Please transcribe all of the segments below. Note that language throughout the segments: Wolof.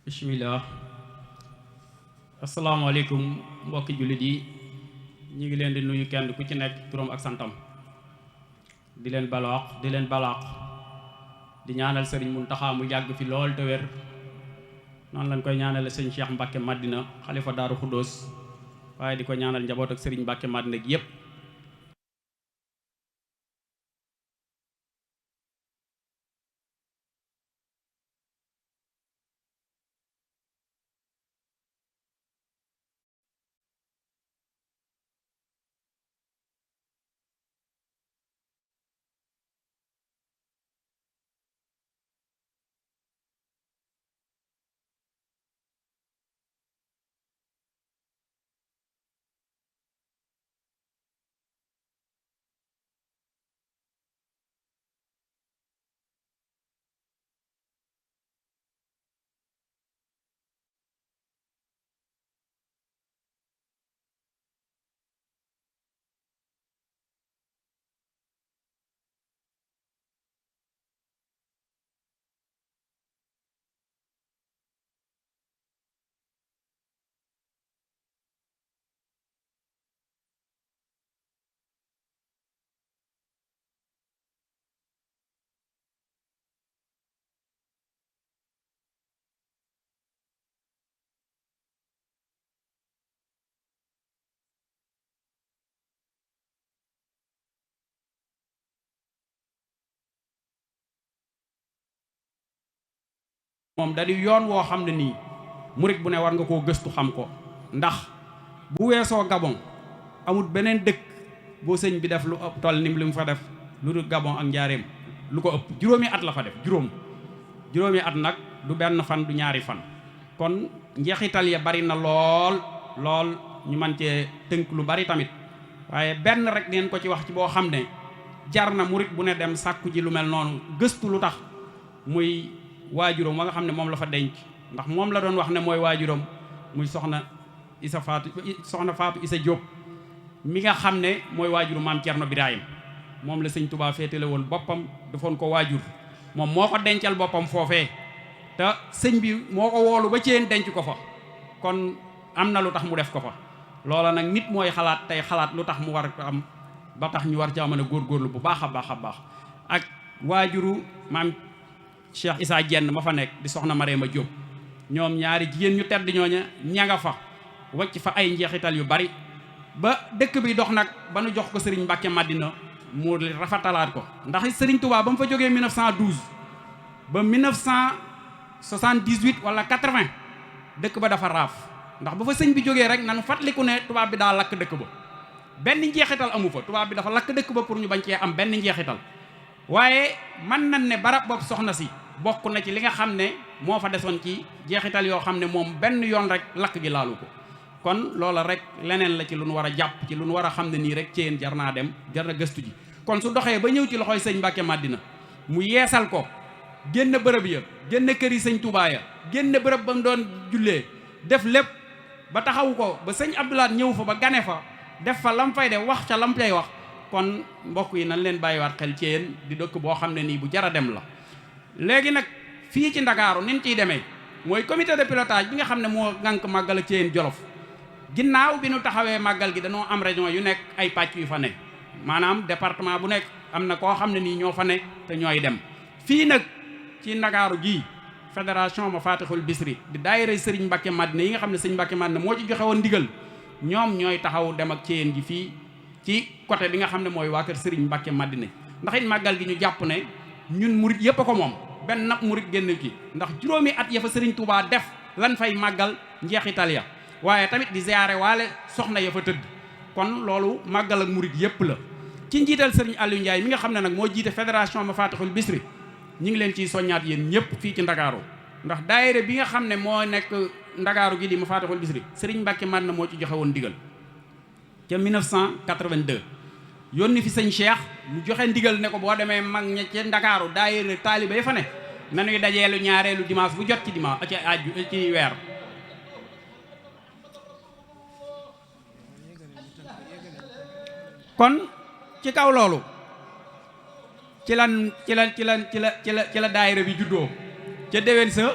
bismillah. Asalaamaaleykum mbokki jullit yi, ñi ngi leen di nuyu kenn ku ci nekk turam ak santam, di leen balaax di ñaanal sëriñ Muntaxa mu yàgg fi lool te wér. noonu lañ koy ñaanale sëñ Cheikh Mbacke Madina xalifa Daaru Xuddoos, waaye di ko ñaanal njaboot ak sëriñ Mbacke Madina gi yépp. moom da di yoon woo xam ne nii murit bu ne war nga koo gëstu xam ko, ndax bu weesoo Gabon amul beneen dëkk boo sëñ bi def lu ëpp toll ni li mu fa def lu dul Gabon ak Njaareem lu ko ëpp. juróomi at la fa def, juróomi at nag du benn fan du ñaari fan. kon njeexital ya bari na lool ñu man cee tënk lu bari tamit, waaye benn rek ngeen ko ci wax ci boo xam ne jar na murit bu ne dem sàkku ji lu mel noonu gëstu lu tax, muy waajuram wa nga xam ne moom la fa denc, ndax moom la doon wax ne mooy waajuram, muy soxna Faatu Isa Diop mi nga xam ne mooy waajuru maam Cerno Birahim. moom la sëñ Touba féetale woon boppam defoon ko waajur, moom moo ko dencal boppam foofee te sëñ bi moo ko woolu ba Thiéyène denc ko fa. kon am na lu tax mu def ko fa. loola nag nit mooy xalaat tey xalaat lu tax mu war ko am ba tax ñu war caa mën a góorgóorlu bu baax a baax ak waajuru maam Cheikh Issa Diène ma fa nekk di soxna Marema Diop. ñoom ñaari jigéen ñu tedd ñooña ña nga fa wacc fa ay njeexital yu bari ba dëkk bi dox nag ba nu jox ko sëriñ Mbacke Madina mu rafetalaat ko. ndax sëriñ Touba ba mu fa jógee 1912 ba 1978 wala 80 dëkk ba dafa raaf, ndax ba fa sëñ bi jógee rek nanu fàttaliku ne tubaab bi daa lakk dëkk ba. benn njeexital amu fa, tubaab bi dafa lakk dëkk ba pour ñu bañ cee am benn njeexital. waaye mën nañ ne barab boobu soxna si bokk na ci li nga xam ne moo fa desoon ci jeexital yoo xam ne moom benn yoon rek lakk gi laalu ko. kon loola rek leneen la ci lu nu war a jàpp, ci lu nu war a xam ne nii rek Thiéyène jar naa dem, jar na gëstu ji. kon su doxee ba ñëw ci loxoy sëñ Mbacke Madina mu yeesal ko, génn bërëb ya, génn kër yi sëñ Touba ya, génn bërëb ba mu doon jullee, def lépp ba taxawu ko ba sëñ Abdoulaye ñëw fa ba gane fa, def fa lam fay def wax ca lam fay wax. kon mbokk yi nañ leen bàyyiwaat xel Thiéyène di dëkk boo xam ne nii bu jara dem la. léegi nag fii ci Ndakaaru nin ciy demee mooy comité de pilotage bi nga xam ne moo ngànk màggal ak Thiéyène Jolof. ginnaaw bi nu taxawee màggal gi dañoo am région yu nekk ay pàcc yu fa ne, maanaam département bu nekk am na koo xam ne nii ñoo fa ne te ñooy dem. fii nag ci Ndakaaru gii fédération ma Fatihul Bisri di daayira sëriñ Mbacke Madina yi nga xam ne sëriñ Mbacke Madina moo ci joxe woon ndigal, ñoom ñooy taxaw dem ak Thiéyène gi fii ci côté bi nga xam ne mooy waa kër sëriñ Mbacke Madina. ndax it màggal gi ñu jàpp ne ñun murit yépp a ko moom, benn nag murit génn ki, ndax juróomi at ya fa sëriñ Touba def lan fay màggal njeexital ya, waaye tamit di ziyaare waale soxna ya fa tëdd. kon loolu màggal ak murit yépp la. ci njiital sëriñ Aliou Ndiaye mi nga xam ne nag moo jiite fédération ma Fatihul Bisri, ñu ngi leen ciy soññaat yéen ñëpp fii ci Ndakaaru, ndax daayira bi nga xam ne moo nekk Ndakaaru gi di ma Fatihul Bisri sëriñ Mbacke Madina moo ci joxe woon ndigal ca 1982. yónni fi sëñ Cheikh mu joxe ndigal ne ko boo demee mag ña ca Ndakaaru daayira taaliba ya fa ne nanuy dajeelu ñaareelu dimanche bu jot ci dimanche ci aju ci weer. kon ci kaw loolu ci la daayira bi juddoo ca déwén sa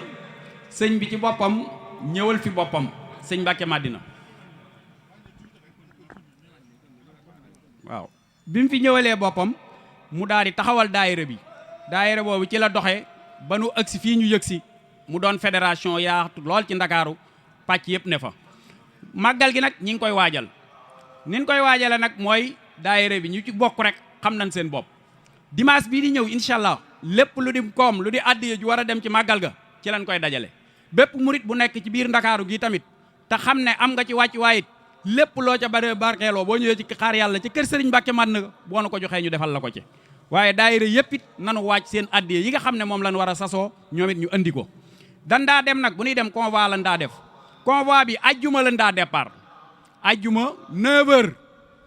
sëñ bi ci boppam ñëwal fi boppam sëñ Mbàkke Madina waaw bi mu fi ñëwalee boppam mu daal di taxawal daayira bi daayira boobu ci la doxe ba nu agsi fii ñu yëgsi mu doon fédération yaatu lool ci Ndakaaru pàcc yëpp ne fa màggal gi nag ñi ngi koy waajal niñ koy waajale nag mooy daayira bi ñu ci bokk rek xam nañ seen bopp dimanche bii di ñëw incha allah lépp lu di koom lu di addiya ju war a dem ci màggal ga ci lañ koy dajale bépp murit bu nekk ci biir Ndakaaru gi tamit te xam ne am nga ci wàcc waayit lépp loo ca bare barkeeloo boo ñëwee ci xaar yàlla ci kër Sëriñ Mbàkke Madina boo na ko joxee ñu defal la ko ci waaye daayira yëpp it nanu wàcc seen addiya yi nga xam ne moom lañ war a sasoo ñoom it ñu andi ko dan daa dem nag bu ñuy dem convoi lañ daa def convoi bi ajjuma lañ daa départ ajjuma 9h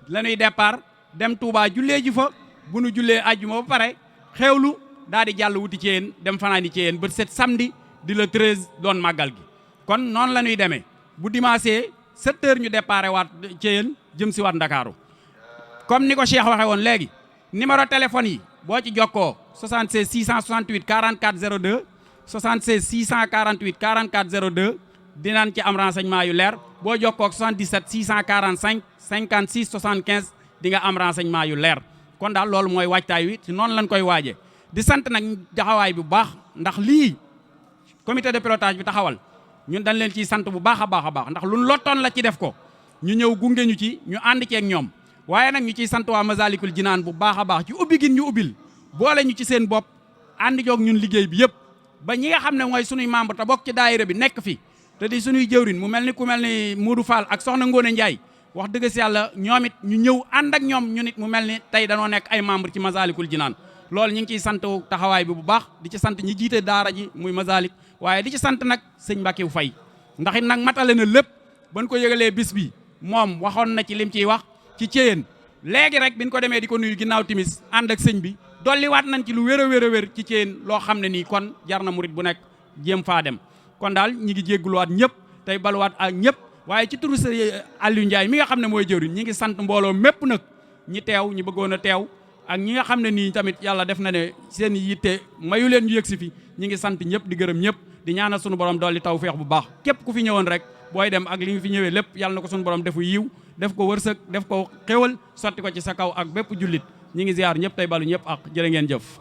la ñuy départ dem Touba jullee ji fa bu nu jullee ajjuma ba pare xewlu daal di jàll wuti Thiéyène dem fanaani Thiéyène ba set samedi di le 13 doon màggal gi kon noonu la ñuy demee bu dimanche 7h ñu départ waat Thiéyène jëm si waat Ndakaaru comme ni ko Cheikh waxe woon léegi numéro téléphone yi boo ci jokkoo 76 668 44 02 76 648 44 02 dinañ ci am renseignement yu leer boo jokkoo ak 77 645 56 75 di nga am renseignement yu leer kon daal loolu mooy waajtaay wi ci noonu lañ koy waaje di sant nag jaxawaay bu baax ndax lii comité de pilotage bi taxawal ñun dañ leen ciy sant bu baax a baax ndax luñ lottoon la ci def ko ñu ñëw gunge ñu ci ñu ànd ceeg ñoom waaye nag ñu ciy sant waa Masalikul Jinaan bu baax a baax ci ubbi gin ñu ubbil boole ñu ci seen bopp ànd joog ñun liggéey bi yëpp ba ñi nga xam ne mooy sunuy membre te bokk ci daayira bi nekk fi te di sunuy jëwrin mu mel ni ku mel ni Modou Fall ak Soxna Ngóone Njaay wax dëgg si yàlla ñoom it ñu ñëw ànd ak ñoom ñu nit mu mel ni tey danoo nekk ay membre ci Masalikul Jinaan loolu ñu ngi ciy sant taxawaay bi bu baax di ci sant ñi jiite daara ji muy Masalik waaye di ci sant nag sëñ Mbàkke Fay ndax it nag matale na lépp ban ko yëgalee bis bi moom waxoon na ci lim ciy wax ci Thiéyène léegi rek biñ ko demee di ko nuyu ginnaaw timis ànd ak sëñ bi dolliwaat nañ ci lu wér a wér ci Thiéyène loo xam ne nii kon jar na murit bu nekk jéem faa dem kon daal ñi ngi jégguluwaat ñëpp tey baluwaat ak ñëpp waaye ci turu sëñ Aliou Ndiaye mi nga xam ne mooy jëwriñ ñi ngi sant mbooloo mépp nag ñi teew ñi bëggoon a teew ak ñi nga xam ne nii tamit yàlla def na ne seen yitte mayu leen ñu yëg si fi ñi ngi sant ñëpp di gërëm ñëpp di ñaanal sunu borom dolli tawfeex bu baax képp ku fi ñëwoon rek booy dem ak li nga fi ñëwee lépp yàlla na ko sunu borom defu yiw def ko wërsëg def ko xéwal sotti ko ci sa kaw ak bépp jullit ñi ngi ziar ñëpp tey balu ñëpp ak jërë ngeen jëf